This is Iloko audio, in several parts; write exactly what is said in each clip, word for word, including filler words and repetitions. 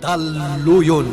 Talluyon.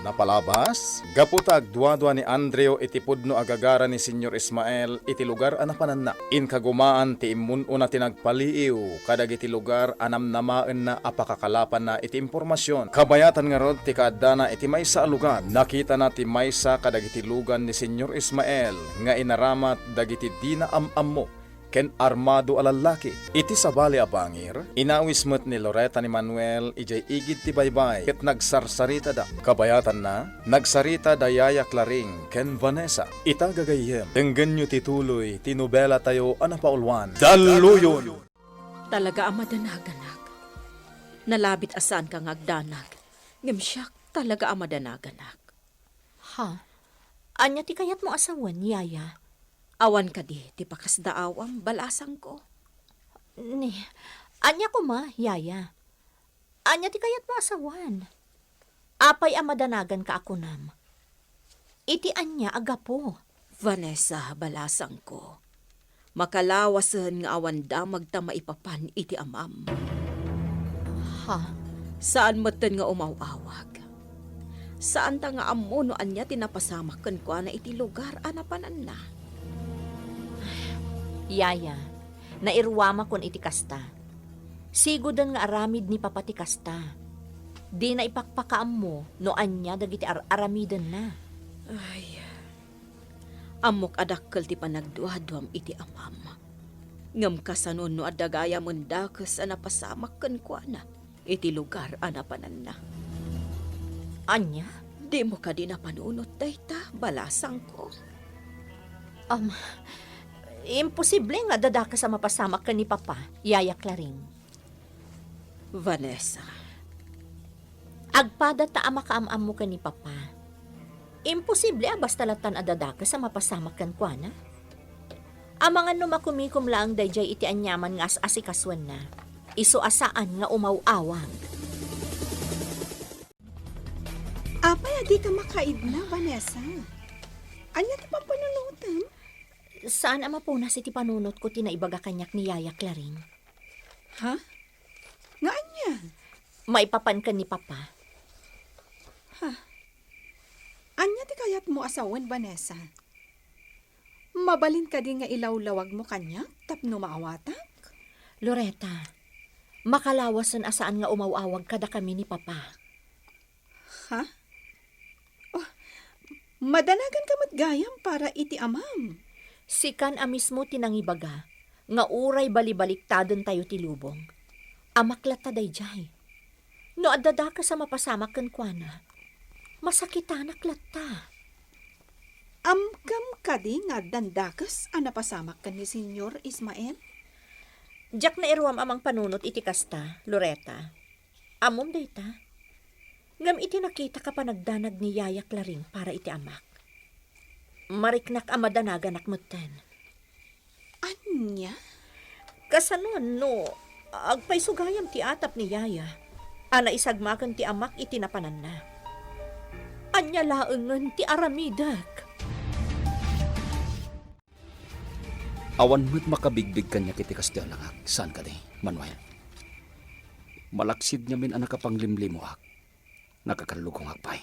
Napalabas, gapu ta agduadua ni Andrew iti pudno a gagara ni Señor Ismael iti lugar a napananna. Inkagumaan ti immun-ona ti nagpaliiw kadagiti lugar a namnamaenna a pakakalapanna iti impormasion. Kabayatan ngarud ti kaaddana iti maysa a lugar, nakitana ti maysa kadagiti lugan ni Señor Ismael nga inaramat dagiti dina am-ammo ken armado a lallaki. Iti sabali a bangir, inawis met ni Loreta ni Manuel idiay igid ti baybay ket nagsarsaritada. Kabayatanna, nagsarita da Yaya Claring ken Vanessa. Ita gagayyem, denggenyo ti tuloy ti nobelatayo a napauluan, Dalluyon! Talaga a madanaganak. Nalabit a saanka nga agdanag, ngem siak talaga a madanaganak. Ha? Ania ti kayatmo a sawen, Yaya? Awan kadi ti pakasdaawam, balasangko? Ni, ania koma, Yaya? Ania ti kayatmo a sawen? Apay a madanaganka a kunam? Iti ania a gapu? Vanessa, balasangko, makalawasen nga awan damagta maipapan iti amam. Ha? Saan metten nga umaw-awag. Saanta nga ammo no ania ti napasamak kenkuana iti lugar a napananna. Yaya, nairuamakon iti kasta. Sigoden nga aramid ni Papa ti kasta. Dina ipakpakaammo no ania dagiti ar-aramidenna. Ay, ammok a dakkel ti panagduaduam iti amam. Ngem kasano no adda gayamen dakes a napasamak kenkuana iti lugar a napananna? Ania? Dimo kadi napanunot dayta, balasangko? Um, imposible nga adda dakes a mapasamak ken ni Papa, Yaya Claring. Vanessa. Agpada ta a makaam-ammo ken ni Papa. Imposible a basta lattan a dadakes a mapasamak kenkuana. Amangan no makumikom laeng daydiay iti aniaman nga as-asikasuenna. Isu a saan nga umaw-awag. Apay a dika makaidna, Vanessa? Ania ti pampanunotem? Saan a mapunas iti panunotko ti naibaga kaniak ni Yaya Claring. Ha? Nga ania? Maipapan ken ni Papa. Ha? Ania ti kayatmo a sawen, Vanessa? Mabalin kadi nga ilawlawagmo kaniak tapno maawatak? Loreta, makalawasen a saan nga umaw-awag kadakami ni Papa. Ha? Oh, madanaganka met gayam para iti amam. Sikan a mismo ti nangibaga nga uray balibaliktadentayo ti lubong. Amak latta daydiay. No adda dakes a mapasamak kenkuana, masakitanak latta. Amkam kadi nga addan dakes a napasamak ken ni Señor Ismael? Diak nairuam a mangpanunot iti kasta, Loreta. Ammom dayta? Ngem iti nakitak a panagdanag ni Yaya Claring para iti amak, mariknak a madanaganak metten. Ania? Kasano no agpayso gayam ti atap ni Yaya a naisagmaken ti amak iti napananna? Ania laengen ti aramidek? Awan met makabigbig kaniak iti kastoy a langak, saan kadi, Manuel? Malaksid ngamin a nakapanglimlimoak, nakakallugongak pay.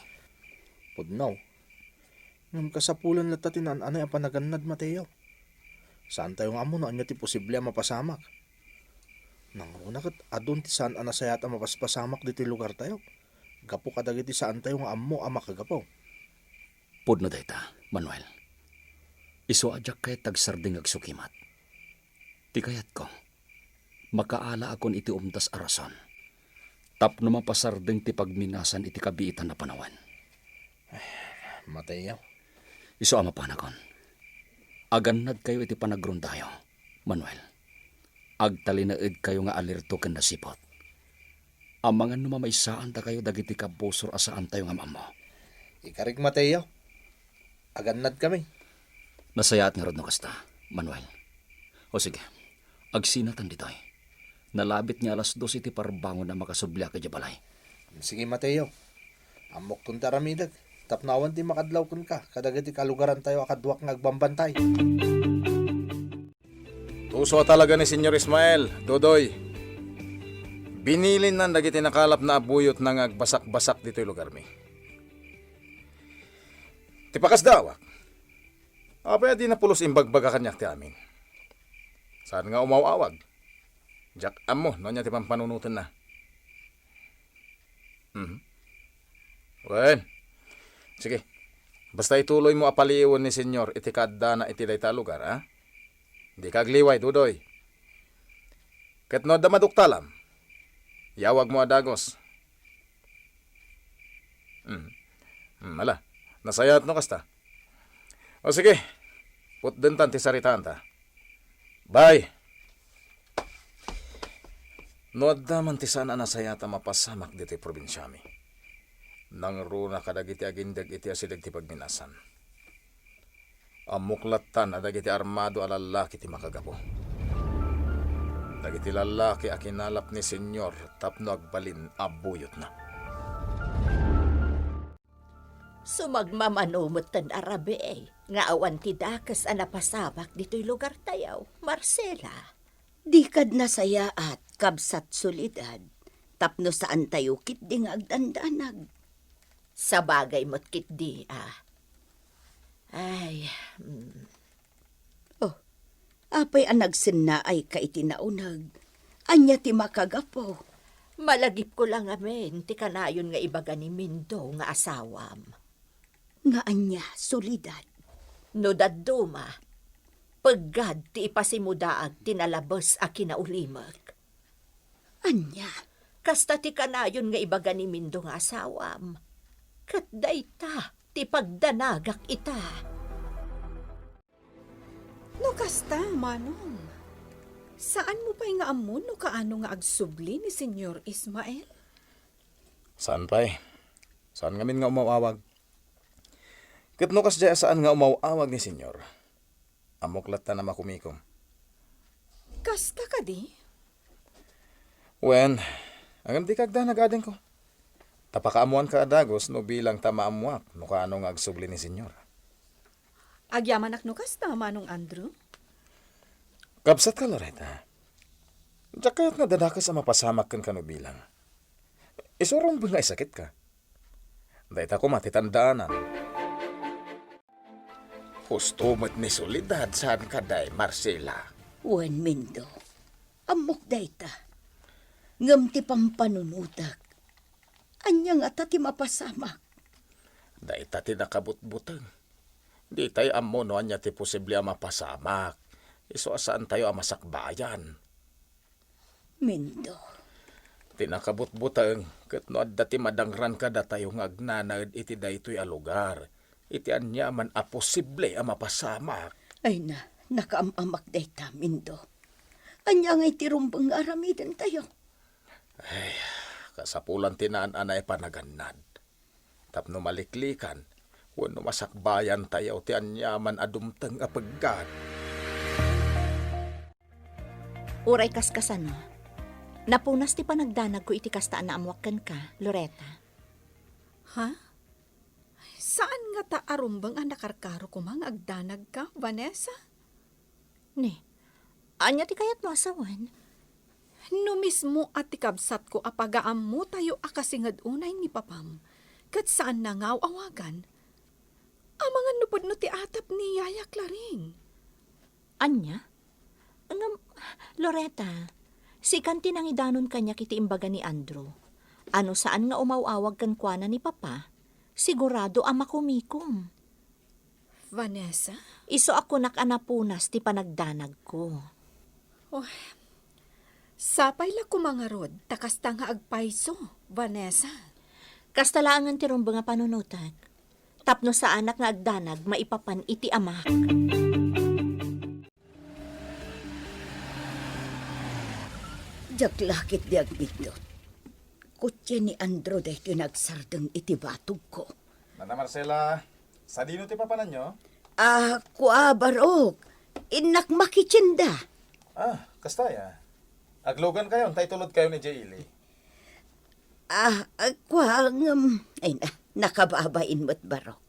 Pudno. Ngem kasapulan latta ti naan-anay a panagannad, Mateo. Saantayo nga ammo no ania ti posible a mapasamak. Nangruna ket adun ti saan a nasayaat a mapaspasamak ditoy lugartayo, gapu kadagiti saantayo nga ammo a makagapu. Pudno dayta, Manuel. Isu a diak kayat ti agsardeng nga agsukimat. Ti kayatko, makaalaakon iti umdas a rason tapno mapasardeng ti pagminasan iti kabiitan a panawen. Mateo. Isu a mapanakon. Agannadkayo iti panagrondayo, Manuel. Agtalinaedkayo nga alerto ken nasiput. Amangan no mamaysaandakayo dagiti kabusor a saantayo nga maammo. Ikarik, Mateo. Agannadkami. Nasayaat ngarud no kasta, Manuel. O sige, agsinatan ditoy. Nalabit nga alas dos iti parbangon a makasubliak idiay balay. Sige, Mateo. Ammokton ti aramidek, tapno awan ti makadlaw kenka kadagiti kalugarantayo a kaduak nga agbambantay. Tuso a talaga ni Señor Ismael, Dodoy. Binilinnan dagiti nakalapna a buyotna nga agbasakbasak ditoy lugarmi. Ti pakasdaawak, apay a dina pulos imbagbaga kaniak ti amin? Saan nga umaw-awag. Diak ammo no ania ti pampanunotenna. Mhm. Wen, sige. Basta ituloymo a paliiwen ni Señor iti kaaddana iti dayta a lugar, a? Dika agliway, Dudoy. Ket no adda maduktalam, yawagmo a dagus. Hmm. Hmm, ala, nasayaat no kasta. O sige, putdentan ti saritaanta. Bye! No adda man ti saan a nasayaat a mapasamak ditoy probinsiami, nangruna kadagiti agindeg iti asideg ti pagminasan. Ammok lattan a dagiti armado a lallaki ti makagapu. Dagiti lallaki a kinalap ni Señor tapno agbalin a buyotna. Sumagmamano metten a rabii nga awan ti dakes a napasamak ditoy lugartayo, Marcela. Dikad nasayaat, kabsat Soledad, tapno saantayo ketdi nga agdandanag. Sabagay met ketdi a. Ay, mm. Oh, apay a nagsennaayka iti nauneg? Ania ti makagapu? Malagipko la ngamin ti kanayon nga ibaga ni Mindo nga asawam. Nga ania, Soledad? No dadduma, peggad ti ipasimudaag ti nalabes a kinaulimek. Ania? Kasta ti kanayon nga ibaga ni Mindo nga asawam. Ket dayta ti pagdanagak ita. No kasta, Manong, saanmo pay nga ammo no kaano nga agsubli ni Señor Ismael? Saan pay. Saan ngamin nga umaw-awag. Ket no kasdiay a saan nga umaw-awag ni Señor, ammok latta a makumikom. Kasta kadi? Wen, ngem dika agdanag, adingko. Ta pakaammoanka a dagus no bilang ta maammoak no kaano nga agsubli ni Señor. Agyamanak no kasta, Manong Andrew. Kabsatka, Loretta. Diak kayat nga adda dakes a mapasamak kenka no bilang. Isu a rumbeng nga isakitka. Dayta koma ti tandaanan. Husto met ni Soledad, saan kadi, Marcela? Wen, Mindo. Ammok dayta. Ngem ti pampanunotek, ania ngata ti mapasamak? Dayta ti nakabutbuteng. Ditayo ammo no ania ti posible a mapasamak. Isu a saantayo a masakbayan. Mindo. Ti nakabutbuteng, ket no adda ti madangran kadatayo nga agnanaed iti daytoy a lugar, iti aniaman a posible a mapasamak. Ay na, nakaam-amak dayta, Mindo. Ania ngay ti rumbeng nga aramidentayo? Ay, kasapulan ti naan-anay a panagannad. Tapno maliklikan wenno masakbayantayo ti aniaman a dumteng a peggad. Uray kaskasano, napunas ti panagdanagko iti kasta a naammoak kenka, Loretta. Ha? Saan ngata a rumbeng a nakarkaro koma nga agdanagka, Vanessa? Ni, ania ti kayatmo a sawen? No mismo a ti kabsatko a pagaammotayo a kasinged unay ni papam, ket saanna nga aw-awagan, amangan no pudno ti atap ni Yaya Claring. Ania? Ngem, Loretta, sikan ti nangidanon kaniak iti imbaga ni Andrew. A no saan nga umaw-awag kenkuana ni Papa, sigurado a makumikom. Vanessa? Isu a kunak a napunas ti panagdanagko. Oh, sapay la koma ngarud ta kasta nga agpayso, Vanessa. Kasta laengen ti rumbeng a panunotek. Tapno saanak nga agdanag maipapan iti amak. Diak la ketdi agbiddut. Kutien ni Andrew daytoy nagsardeng iti batogko. Nana Marcela, sadino ti papananyo? Ah, kua, Barok. Innak makitienda. Ah, kasta aya. Aglugankayon, ta itulodkayo ni Jay Eli. Ah, ah, kua, ngem, ay na, nakababain met, Barok.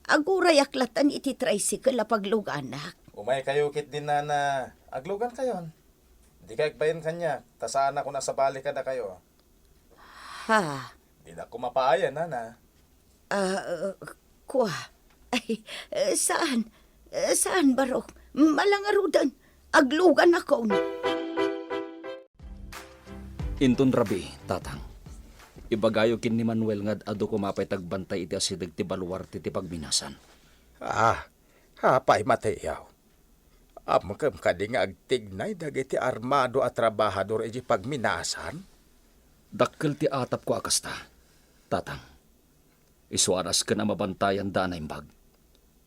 Agurayak latan iti tricycle a pagluganak. Umaykayo ketdi, Nana, aglugankayon. Dika agbain kaniak, ta saanak a sabali kadakayo. Ha? Dinak koma paayan, nana. Ah, kua. Ay, eh, saan? Eh, saan, Barok? Mala ngaruden. Agluganakon. Inton rabii, Tatang. Ibagayo ken ni Manuel nga ad-adu koma pay ti agbantay iti asideg ti baluarte ti pagminasan. Ah, apay, Mateo? Ammokem kadi nga agtignay dagiti armado a trabahador idiay pagminasan? Dakkel ti atapko a kasta, Tatang. Isu a nasken a mabantayanda a naimbag.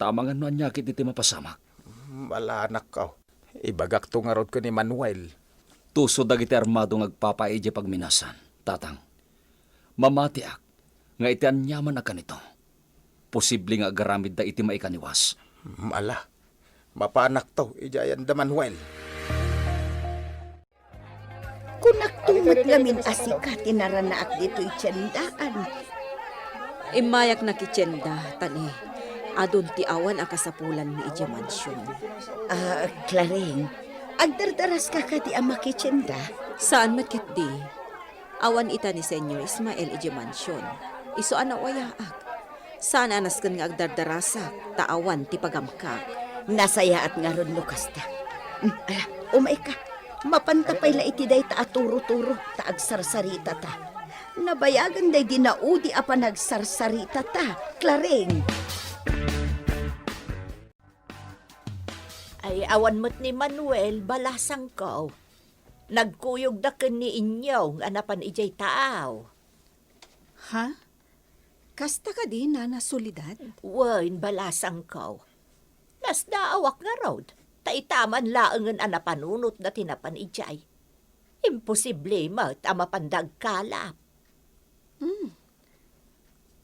Ta amangan no ania ketdi ti mapasamak. Malanakko. Ibagakto ngarud ken ni Manuel. Tusod dagiti armado nga agpapaay idiay pagminasan, Tatang. Mamatiak nga iti aniaman a kanito, posible nga agaramidda iti maikaniwas. Ala, mapanakto idiay ayan da Manuel. Kunakto met ngamin a sika ti naranaak ditoy tiendaan. Immayak na ti tienda, ta ni, adun ti awan a kasapulanmi idiay mansion. Ah, Claring, agdardaraska kadi a makitienda? Saan met ketdi. Awan ita ni Senyor Ismael idiay mansion. Isu a nawayaak. Saan a nasken nga agdardarasak, ta awan ti pagamkak. Nasayaat ngarud no kasta. Hmm, ala, umayka. Mapanta pay la iti dayta a turo-turo, ta agsarsaritata. Nabayagen daydi naudi a panagsarsaritata, Claring. Ay, awan met ni Manuel, balasangko. Nagkuyogda ken ni Inyong a napan idiay taaw. Ha? Kasta kadi, Nana Soledad? Wen, balasangko. Nasdaawak ngarud, ta itaman laengen a napanunotda ti napan idiay. Imposible met a mapanda agkalap. Hmm.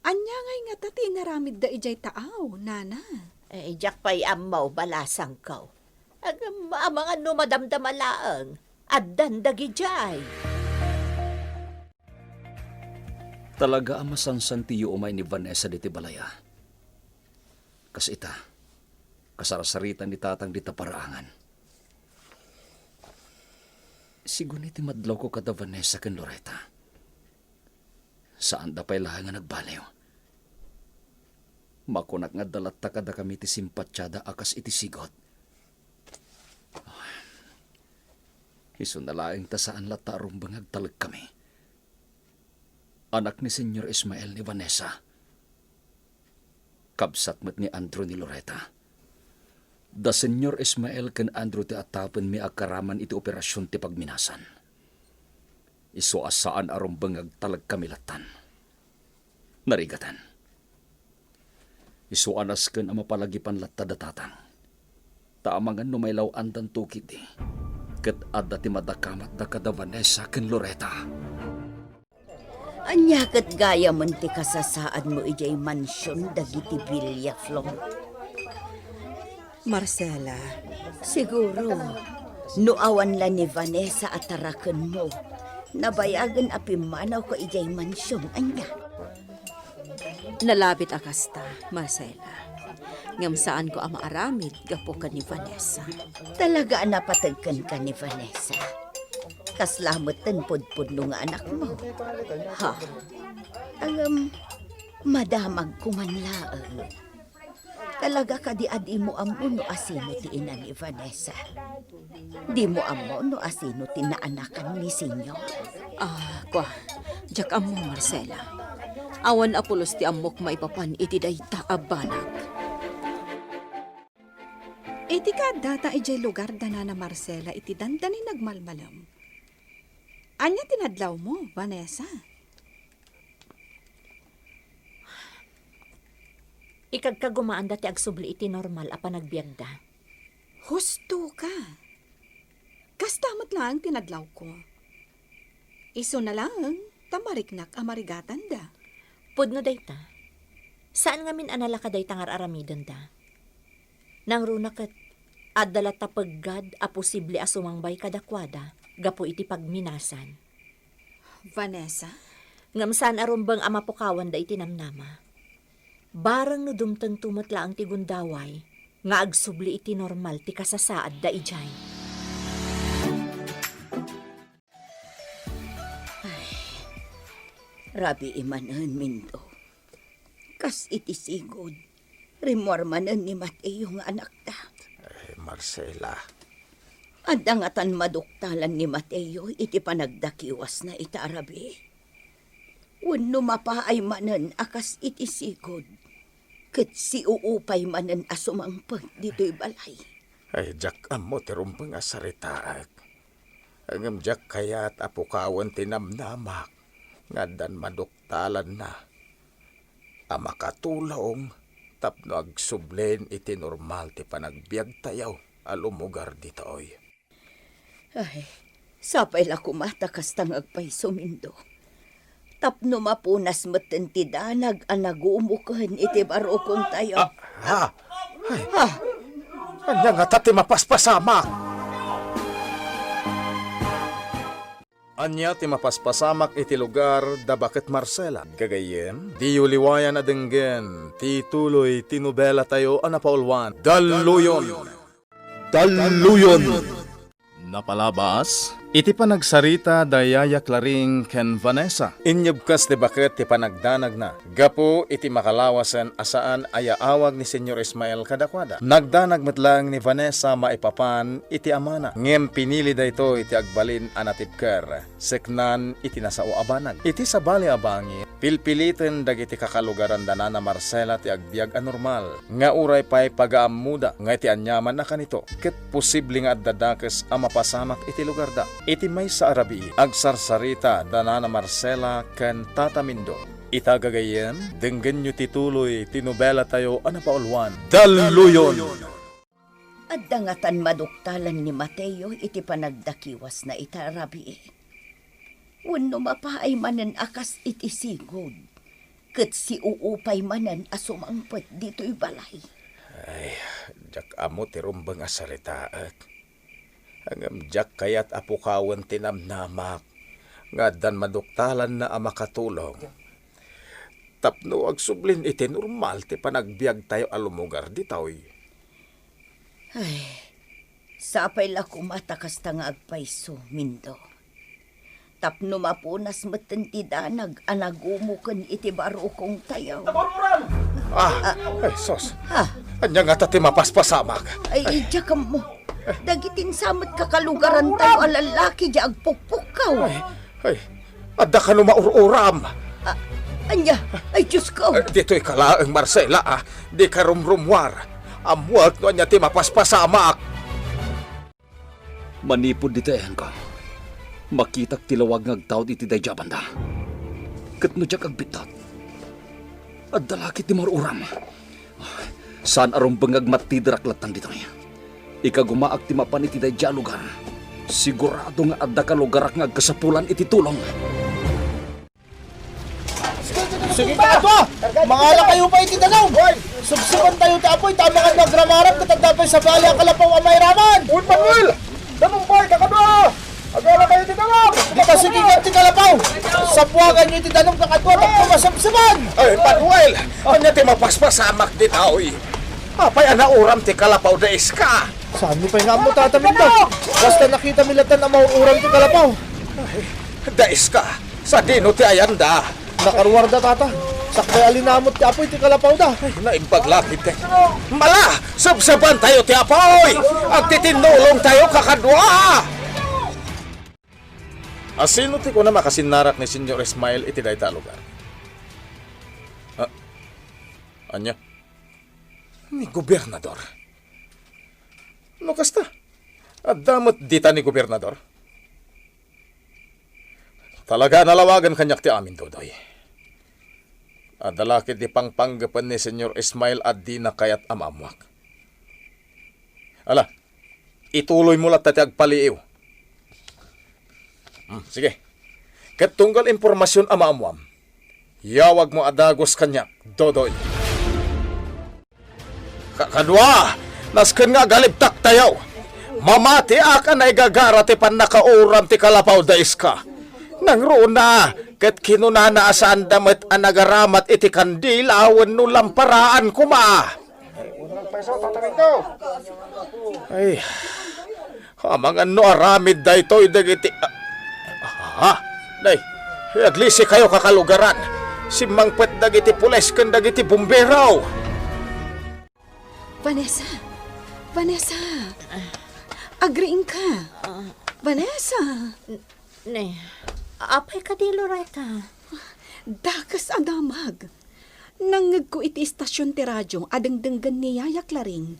Ania ngay ngata ti inaramidda idiay taaw, Nana? Eh, diak pay ammo, balasangko. Agam-, amangan no madamdama laeng, addan dagidiay. Talaga a masansan ti yuumay ni Vanessa diti balay, a. Kas ita, kasarsarita ni Tatang dita paraangan. Sigun iti madlawko kada Vanessa ken Loretta. Saanda pay laeng nga nagbaliw. Makunak nga adda latta kadakami ti simpatiada a kas iti sigut. Isuna laeng ta saan latta a rumbeng nga agtalekami. Anak ni Senyor Ismael ni Vanessa. Kabsat met ni Andrew ni Loretta. Da Senyor Ismael ken Andrew ti atapenmi a karaman iti operasion ti pagminasan. Isu a saan a rumbeng nga agtalekami lattan. Narigaten. Isu a nasken a mapalagipan latta da Tatang. Ta amangan no mailaw-andanto ketdi, ket adda ti madakamatda kada Vanessa ken Loretta. Ania ket gayamen ti kasasaadmo idiay mansion dagiti Villaflor? Marcela. Siguro, no awan la ni Vanessa a tarakenmo, nabayagen a pimmanawko idiay mansion, ania? Nalabit a kasta, Marcela. Ngem saanko a maaramid gapu ken ni Vanessa. Talaga a napateg kenka ni Vanessa. Kasla metten pudpudno nga anakmo. Ha? Ngem, madamagko man laeng. Talaga kadi a dimo ammo no asino ti ina ni Vanessa? Dimo ammo no asino ti naanakan ni Senyor? Ah, kua, diak ammo, Marcela. Awan a pulos ti ammok maipapan iti dayta a banag. Iti kaaddata idiay lugar da Nana Marcela iti dandani nagmalmalem. Ania ti nadlawmo, Vanessa? Ikagkagumaanda ti agsubli iti normal a panagbiagda. Husto ka. Kasta met laeng ti nadlawko. Isuna laeng ta mariknak a marigatanda. Pudno dayta. Saan ngamin a nalaka dayta nga ar-aramidenda. Nangruna ket, adda latta peggad a posible a sumangbay kadakuada gapu iti pagminasan. Vanessa? Ngem saan a rumbeng a mapukawanda iti namnama. Bareng no dumtengto met laeng ti gundaway nga agsubli iti normal ti kasasaadda idiay. Rabii manen, Mindo. Kas iti sigud, rimmuar manen ni Mateo nga anakda. Eh, Marcela. Adda ngatan maduktalan ni Mateo iti panagdakiwasna ita a rabii. Wenno mapaay manen a kas iti sigud, ket siuupay manen a sumangpet ditoy balay. Ay, diak ammo ti rumbeng a saritaek. Ngem diak kayat a pukawen ti namnamak nga addan maduktalanna a makatulong tapno agsublin iti normal ti panagbiagtayo a lumugar ditoy. Ay, sapay la koma ta kasta nga agpayso, Mindo. Tapno mapunas metten ti danag a nagumoken iti barukongtayo. Ah, ah, ay, Ah, ania ngata ti mapaspasamak? Ania ti mapaspasamak iti lugar da baket Marcela? Gagayyem, diyo liwayan a denggen ti tuloy ti nobelatayo a napauluan, Dalluyon. Dalluyon. Napalabas iti panagsarita da Yaya Claring ken Vanessa. Inyebkas ti baket ti panagdanagna gapu iti makalawasen a saan a yaawag ni Señor Ismael kadakuada. Nagdanag met laeng ni Vanessa maipapan iti amana, ngem pinili daytoy ti agbalin a natibker. Seknan iti nasao a banag. Iti sabali a bangir, pilpiliten dagiti kakalugaran da Nana Marcela ti agbiag a normal, nga uray pay pagaammoda nga iti aniaman a kanito, ket posible nga adda dakes a mapasamak iti lugarda. Iti maysa a rabii, agsarsarita da Nana Marcela ken Tata Mindo. Ita gagayyem, denggenyo ti tuloy ti nobelatayo a napauluan, Dalluyon! Adda ngatan maduktalan ni Mateo iti panagdakiwasna ita a rabii. Wenno mapaay manen a kas iti sigud, ket siuupay manen a sumangpet ditoy balay. Ay, diak ammo ti rumbeng a saritaek. Ngem diak kayat a pukawen ti namnamak nga addan maduktalanna a makatulong tapno agsublin iti normal ti panagbiagtayo a lumugar ditoy. Ay, sapay la koma ta kasta nga agpayso, Mindo. Tapno mapunas metten ti danag a nagumoken iti barukongtayo. Ah, ay, sus. Ah. Ania ngata ti mapaspasamak? Ay, diak ammo. Dagiti insamet kakalugarantayo a lallaki diay agpukpukkaw. Ay, ay, adda kano maur-uram? Ah, ania? Ay, Diosko! Eh, ditoy ka laeng, Marcela, ah. Dika rumrumuar. Ammoak no ania ti mapaspasamak. Manipud ditoy ayanko, makitak ti lawag nga agtaud iti daydi a banda. Ket no diak agbiddut, adda la ketdi maur-uram. Saan a rumbeng nga agmattiderak latta ditoy. Ikagumaak ti mapan iti daydi a lugar. Sigurado nga adda kalugarak nga agkasapulan iti tulong. Sige, kakadua! Mangalakayo pay iti danum! Subsubantayo ti apuy, ta amangan no agramaram ket adda pay sabali a kalapaw a mairaman! Uy, Manuel! Danum pay, kakadua! Agalakayo iti danum! Dika sigigan ti kalapaw! Sapuaganyo iti danum, kakadua, tapno masubsuban! Ay, Manuel! Ania ti mapaspasamak ditoy? Apay a nauram ti kalapaw da Iska? Saan mi pay nga ammo, Tata Mindo? Basta nakita mi latta a maur-uram ti kalapaw. Ay, da Iska, sadino ti ayanda? Nakaruarda, Tata. Sakbay a linamut ti apuy ti kalapawda. Ay, naimbag la ketdi. Mala, subsubantayo ti apuy! Agtitinnulongtayo, kakadua! Asino ti kunam a kasinnarak ni Señor Ismael iti dayta a lugar? Ah, ania? Ni gobernador? No kasta, adda met dita ni gobernador? Talaga a nalawagan kaniak ti amin, Dodoy. Adda la ketdi pangpanggepen ni Señor Ismael a dina kayat a maammoak. Ala, ituloymo latta ti agpaliiw. Hmm, sige. Ket tunggal impormasion a maammoam, yawagmo a dagus kaniak, Dodoy. Kakadua, nasken nga agalibtaktayo. Mamatiak a naigagara ti pannakauram ti kalapaw da Iska. Nangruna, ket kinunana a saanda met a nagaramat iti kandila wenno lamparaan koma. Ay, amangan no aramid daytoy dagiti, ah, ah, day. Aglisikayo, kakalugaran! Simmangpet dagiti pulis ken dagiti bumbero! Vanessa! Vanessa! Agriingka! Ah. Vanessa! N-, ne, apay kadi, Loretta? Dakes a damag. Nangngegko iti istasion ti radio a dengdenggen ni Yaya Claring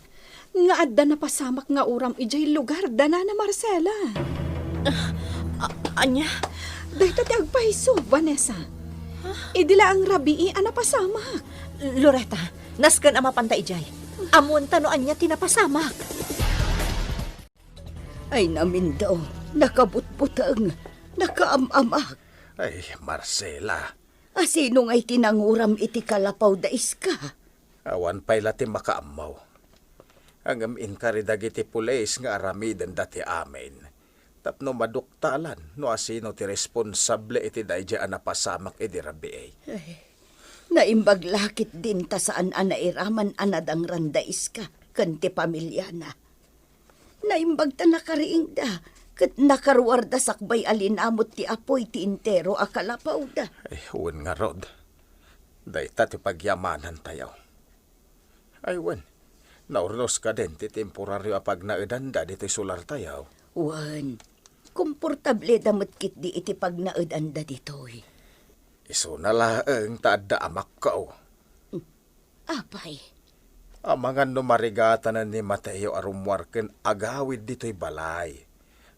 nga adda napasamak nga uram idiay lugar da Nana Marcela. Ah, a-, ania? Dayta ti agpayso, Vanessa. Idi laeng rabii a napasamak. Loretta, nasken a mapanta idiay. Ammoenta no ania ti napasamak. Ay, namindaw, nakabutbuteng, nakaam-amak. Ay, Marcela. Asino ngay ti nanguram iti kalapaw da Iska? Awan pay la ti makaammo. Ngem inkari dagiti pulis nga aramidenda ti amin tapno maduktalan no asino ti responsable iti daydiay a napasamak idi rabii. Ay, naimbag la ketdin ta saan a nairaman a nadangran da Iska ken ti pamiliana. Naimbag ta nakariingda, ket nakaruarda sakbay a linamut ti apuy ti entero a kalapawda. Ay, wen ngarud, dayta ti pagyamanantayo. Ay, wen, naurnos kadin ti temporario a pagnaedanda ditoy solartayo. Wen, komportableda met ketdi iti pagnaedanda ditoy. Isuna laeng ta adda amakko. Apay? Amangan no marigatanan ni Mateo a rummuar ken agawid ditoy balay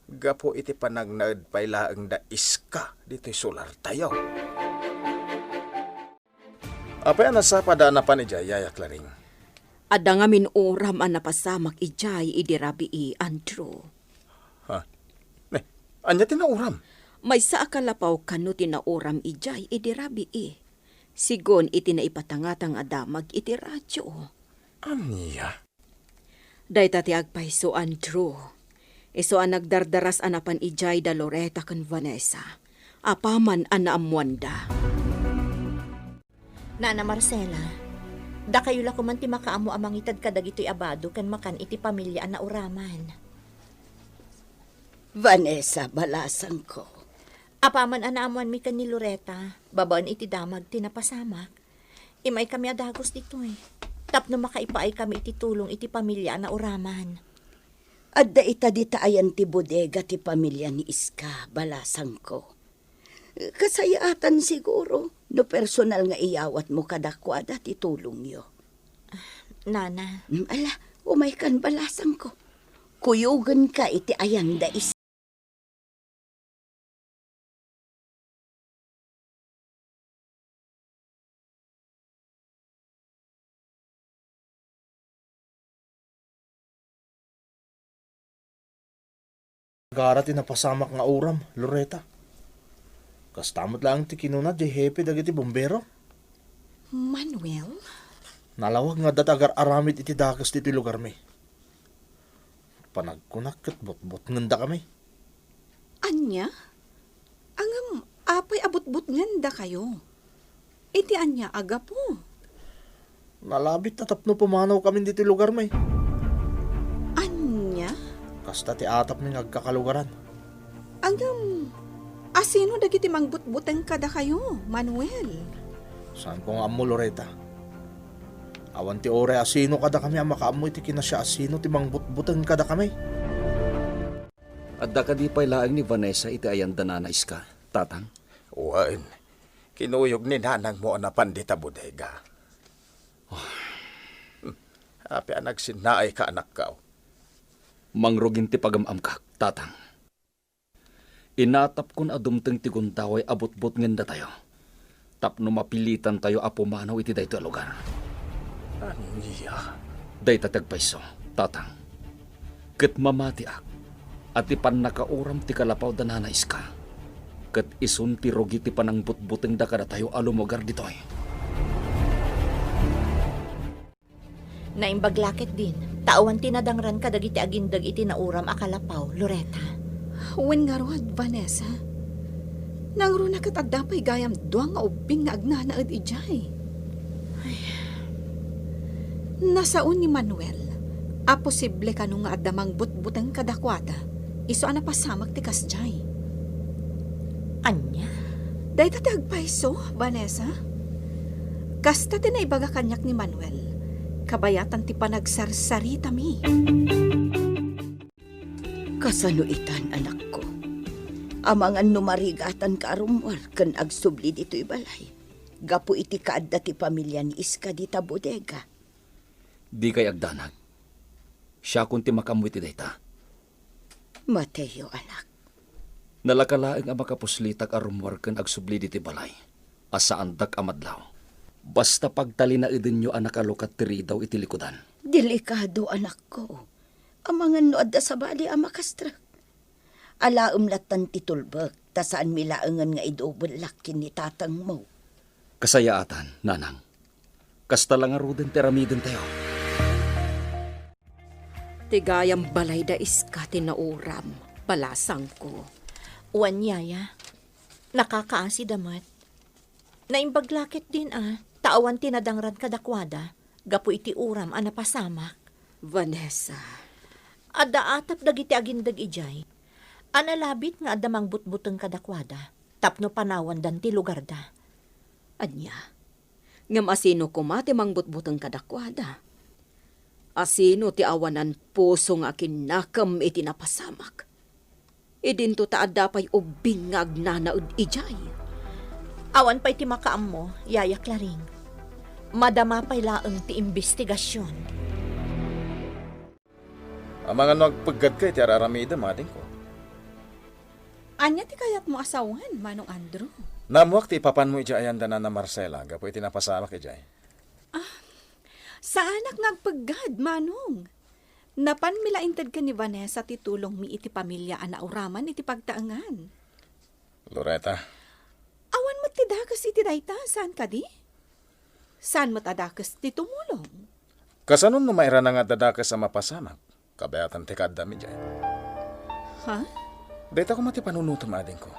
gapu iti panagnaed pay laeng da Iska ditoy solartayo. Apay a nasapada a napan idiay, Yaya Claring? Adda ngamin uram a napasamak idiay idi rabii, Andrew. Ha? Ne, ania ti nauram? Maysa a kalapaw kano ti nauram idiay idi rabii. Sigun iti naipatangatang a damag iti radio. Ania? Dayta ti agpayso, Andrew. Isu a nagdardaras a napan idiay da Loretta ken Vanessa. Apaman a naammoanda. Nana Marcela, dakayo la koman ti makaammo a mangited kadagitoy a bado ken makan iti pamilia a nauraman. Vanessa, balasangko. Apaman a naammoanmi ken ni Loretta, babaen iti damag ti napasamak, imaykami a dagus ditoy tapno makaipaaykami iti tulong iti pamilia a nauraman. Adda ita dita ayan ti bodega ti pamilia ni Iska, balasangko. Kasayaatan siguro no personal nga iyawatmo kadakuada ti tulongyo. Nana. Mm, ala, umaykan, balasangko. Kuyogenka iti ayan da Iska. Gara ti napasamak nga uram, Loretta. Kasta met laeng ti kinuna diay hepe dagiti bombero. Manuel? Nalawag nga adda ti agar-aramid iti dakes ditoy lugarmi. Panagkunak ket butbutngenda kami. Ania? Ngem apay a butbutngenda kayo? Iti ania a gapu? Nalabit ta tapno pumanaw kami ditoy lugarmi. Ania? Kasta ti atapmi nga agkakalugaran. Ngem, asino dagiti mangbutbuteng kadakayo, Manuel? Saanko nga ammo, Loretta. Awan ti uray asino kadakami a makaammo iti kinasiasino ti mangbutbuteng kadakami. Adda kadi pay laeng ni Vanessa iti ayan da Nana Iska, Tatang? Wen, kinuyog ni nanangmo a napan dita bodega. Hmm, apay a nagsinnaayka, anakko? Mangrugin ti pagam-amkak, Tatang. Inatapkon a dumteng ti gundaway a butbutngendatayo tapno mapilitantayo a pumanaw iti daytoy a lugar. Ania? Dayta ti agpayso, Tatang. Ket mamatiak a ti pannakauram ti kalapaw da Nana Iska ket isun ti rugi ti panangbutbutengda kadatayo a lumugar ditoy. Naimbag la ketdin, ta awan ti nadangran kadagiti agindeg iti nauram a kalapaw, Loretta. Wen ngarud, Vanessa. Nangruna ket adda pay gayam dua nga ubbing nga agnanaed idiay. Ay. Nasao ni Manuel a posible kano nga adda mangbutbuteng kadakuada, isu a napasamak ti kasdiay. Ania? Dayta ti agpayso, Vanessa. Kasta ti naibaga kaniak ni Manuel, kabayatan ti panagsarsaritami. Kasano itan, anakko? Amangan no marigatanka a rummuar ken agsubli ditoy balay, gapu iti kaadda ti pamilia ni Iska dita bodega. Dikay agdanag. Siakon ti makaammo iti dayta. Mateo, anak. Nalaka laeng a makapuslitak a rummuar ken agsubli ditoy balay a saandak a madlaw. Basta pagtalinaedenyo a nakalukat ti ridaw iti likudan. Delikado, anakko. Amangan no adda sabali a makastrek. Alaem lattan ti tulbek, ta saanmi laengen nga idubellak ken ni tatangmo. Kasayaatan, nanang. Kasta la ngaruden ti aramidentayo. Ti gayam balay da Iska ti nauram, balasangko. Wen, yaya, nakakaasida met. Naimbag la ketdin a, ta awan ti nadangran kadakuada, gapu iti uram a napasamak. Vanessa. Adda atap dagiti agindeg idiay a nalabit nga adda mangbutbuteng kadakuada tapno panawandan ti lugarda. Ania? Ngem asino koma ti mangbutbuteng kadakuada? Asino ti awanan puso nga akinnakem iti napasamak? Idinto ta adda pay ubbing nga agnanaed idiay. Awan pay ti makaammo, Yaya Claring. Madama pay laeng ti imbestigasion. Amangan no agpeggadka iti ar-aramidem, adingko. Ania ti kayatmo a sawen, Manong Andrew? Naammoak ti ipapanmo idiay ayan da Nana Marcela gapu iti napasamak idiay. Ah, saanak nga agpeggad, Manong. Napanmi la inted ken ni Vanessa ti tulongmi iti pamilia a nauraman iti pagtaengan. Loretta. Awan met ti dakes iti dayta, saan kadi? Saan met a dakes ti tumulong? Kasano no mairana nga adda dakes a mapasamak? Kabayatan ti kaaddami idiay. Ha? Dayta koma ti panunotem, adingko.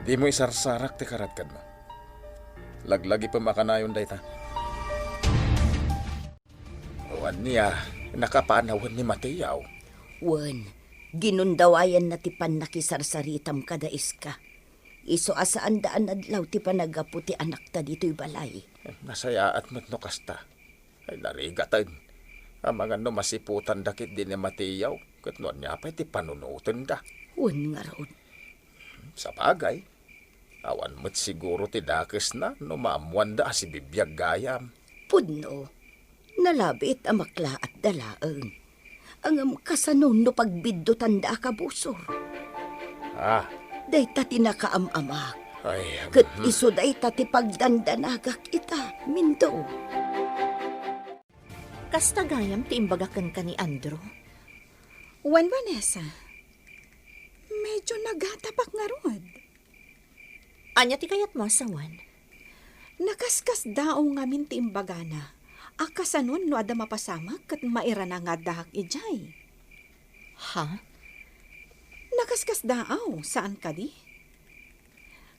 Dimo isarsarak ti karadkadmo. Laglagipem a kanayon dayta. Wen, nia, nakapanawen ni Mateo. Wen, ginundawayanna ti pannakisarsaritam kada Iska. Isu a saanda a nadlaw ti panaggapu ti anakta ditoy balay. Nasayaat met no kasta. Ay, narigaten. Amangan no masiputanda ketdi ni Mateo, ket no ania pay ti panunotenda. Wen ngarud. Sabagay, awan met siguro ti dakesna no maammoanda a sibibiag gayam. Pudno, nalabit a maklaatda laeng. Ngem kasano no pagbiddutanda a kabusor? Ah. Dayta ti nakaam-amak. Ay, ket mhm. Isu dayta ti pagdandanagak ita, Mindo. Kasta gayam ti imbaga kenka ni Andrew? Wen, Vanessa. Medyo nagatapak ngarud. Ania ti kayatmo a sawen? Nakaskasdaaw ngamin ti imbagana a kasanon no adda mapasamak ket mairana nga addaak idiay. Ha? Nakaskasdaaw, saan kadi?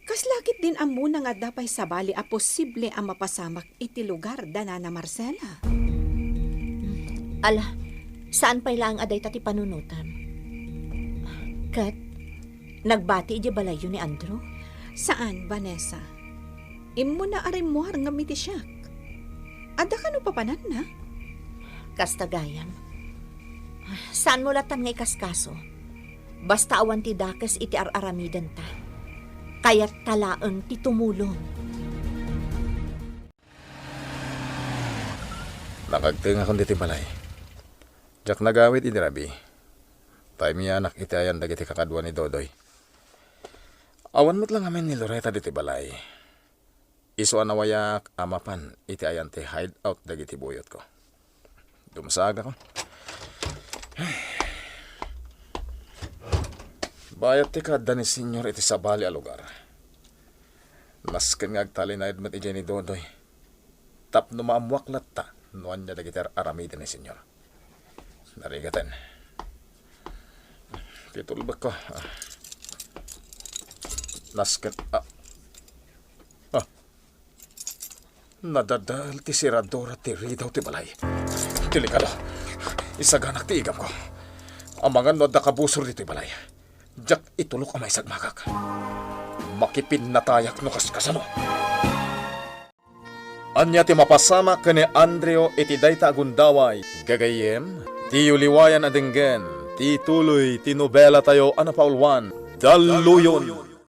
Kasla ketdin ammona nga adda pay sabali a posible a mapasamak iti lugar da Nana Marcela. Ala, saan pay laeng a dayta ti panunotam. Ket, nagbati idiay balayyo ni Andrew? Saan, Vanessa. Immuna a rimmuar ngem iti siak. Adda kano papananna? Kasta gayam. Saanmo latan nga ikaskaso? Basta awan ti dakes iti ar-aramidenta. Kayatta laeng ti tumulong. Nakagtengakon ditoy balay. Diak nagawid idi rabii. Tay miyanak iti ayan dagiti kakadua ni Dodoy. Awan met la ngamin ni Loretta ditoy balay. Isu a nawayaak a mapan iti ayan ti hideout dagiti buyotko. Dumsagakon. Bayat ti kaadda ni Senyor iti sabali a lugar. Nasken nga agtalinaed met idiay ni Dodoy. Tapno maammuak latta no ania dagiti ar-aramiden ni Senyor. Narigaten. Ti tulbekko. Ah. Nasken, ah. Ah. Nadadael ti seradura ti ridaw ti balay. Delikado. Isaganak ti igamko. Amangan no adda kabusor ditoy balay. Diak itulok a maisagmagak. makipinnatayak no kaskasano. Ania ti mapasamak ken ni Andrew iti dayta a gundaway? Gagayyem, diyo liwayan a denggen ti tuloy ti nobelatayo a napauluan, Dalluyon.